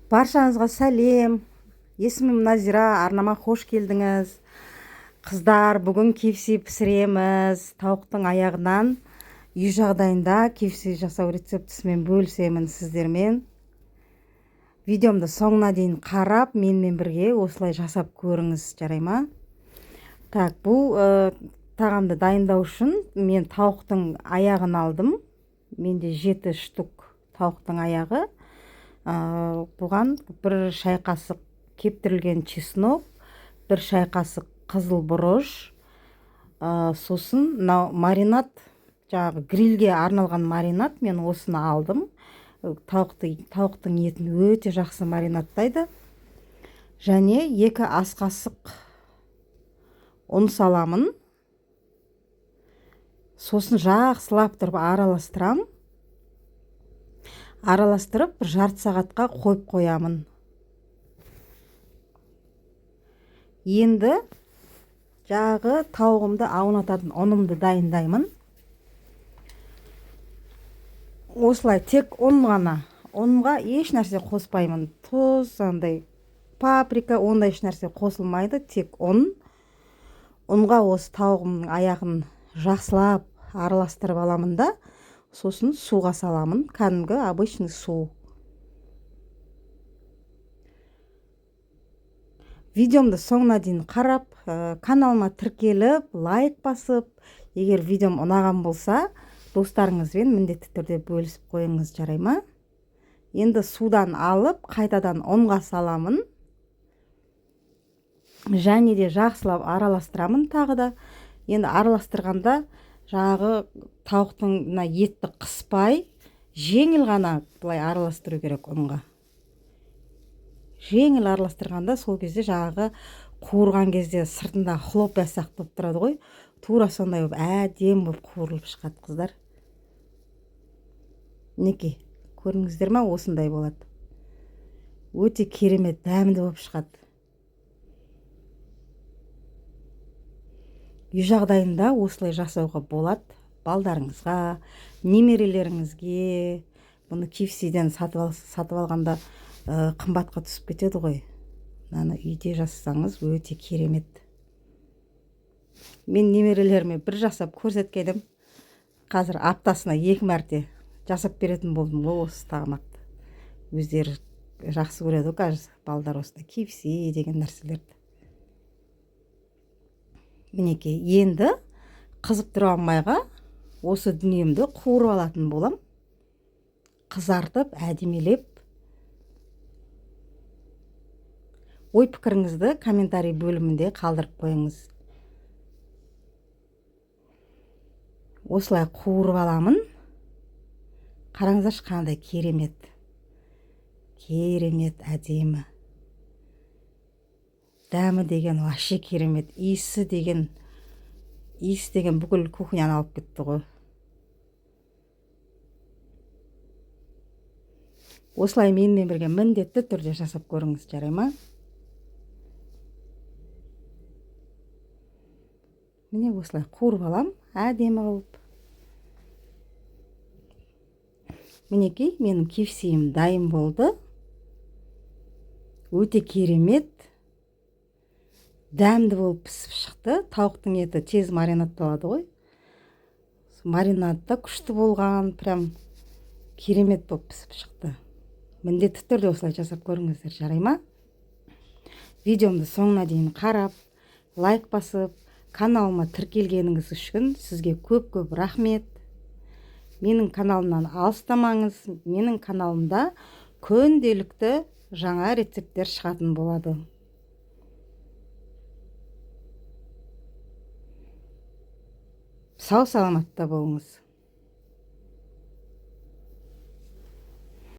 Баршаңызға сәлем. Есімім Назира, арнама қош келдіңіз. Қыздар, бүгін KFC пісіреміз. Тауықтың аяғынан үй жағдайында KFC жасау рецептісімен бөлісемін сіздермен. Видеомды соңына дейін қарап, менімен бірге осылай жасап көріңіз, жарай ма? Так, бұл тағамды дайындау үшін мен тауықтың аяғын алдым. Менде 7 штук тауықтың аяғы. Бұған 1 шай қасық кептірілген чеснок, 1 шай қасық қызыл бұрыш, сосын мынау маринад, жаңағы грильге арналған маринад, мен осыны алдым. Тауықтың етін өте жақсы маринадтайды. Және 2 ас қасық ұн саламын. Сосын жақсылап тұрып араластырам. Араластырып бір жарты сағатқа қойып қоямын. Енді жағы тауығымды аунататын ұнымды дайындаймын. Осылай тек ұн ғана. Ұнға еш нәрсе қоспаймын. Тұз, андай паприка, ондай еш нәрсе қосылмайды, тек ұн. Ұнға осы тауығымның аяғын жақсылап араластырып аламын да, сосын суға саламын, кәдімгі обычный су. Видеомды соңына дейін қарап, каналыма тіркеліп, лайк басып, егер видеом ұнаған болса, достарыңызбен міндетті түрде бөлісіп қойыңыз, жарай ма? Енді судан алып, қайтадан ұнға саламын. Және де жақсылап араластырамын тағы да. Енді араластырғанда жағы тауықтың мына етті қыспай, жеңіл ғана былай араластыру керек ұнға. Жеңіл араластырғанда сол кезде жағы қуырған кезде сыртында хлопья сияқты болып тұрады ғой. Тура сондай болып әдемі болып қуырылып шығады, қыздар. Мінекей, көрдіңіздер ма, осындай болады. Өте керемет дәмді болып шығады. Үй жағдайында осылай жасауға болады. Балдарыңызға, немерелеріңізге. Бұны KFC-ден сатып алғанда, қымбатқа түсіп кетеді ғой. Мынаны үйде жасасаңыз өте керемет. Мен немерелеріме бір жасап көрсеткенім, қазір аптасына 2 мәрте жасап беретін болдым ғой осы тағамақты. Өздері жақсы көреді ғой қазір балдар осындай KFC деген нәрселерді. Мінекей, енді қызып тұрған майға осы дүниемді қуырып алатын болам. Қызартып, әдемелеп. Ой пікіріңізді комментарий бөлімінде қалдырып қойыңыз. Осылай қуырып аламын. Қараңыздаршы, қандай керемет. Керемет әдемі. Дәмі деген вообще керемет. Иісі деген бүкіл кухняны алып кетті ғой. Осылай менімен бірге міндетті түрде жасап көріңіз, жарай ма? Міне осылай қуырып алам, әдемі қылып. Мінекей, менің KFC-ім дайын болды. Өте керемет. Дәмді болып пісіп шықты. Тауықтың еті тез маринадталады ғой. Маринад та күшті болған, прям керемет болып пісіп шықты. Міндетті түрде осылай жасап көріңіздер, жарай ма? Видеомды соңына дейін қарап, лайк басып, каналыма тіркелгеніңіз үшін сізге көп-көп рахмет. Менің каналымнан алыстамаңыз. Менің каналымда күнделікті жаңа рецепттер шығатын болады. Сау саламатта болыңыз.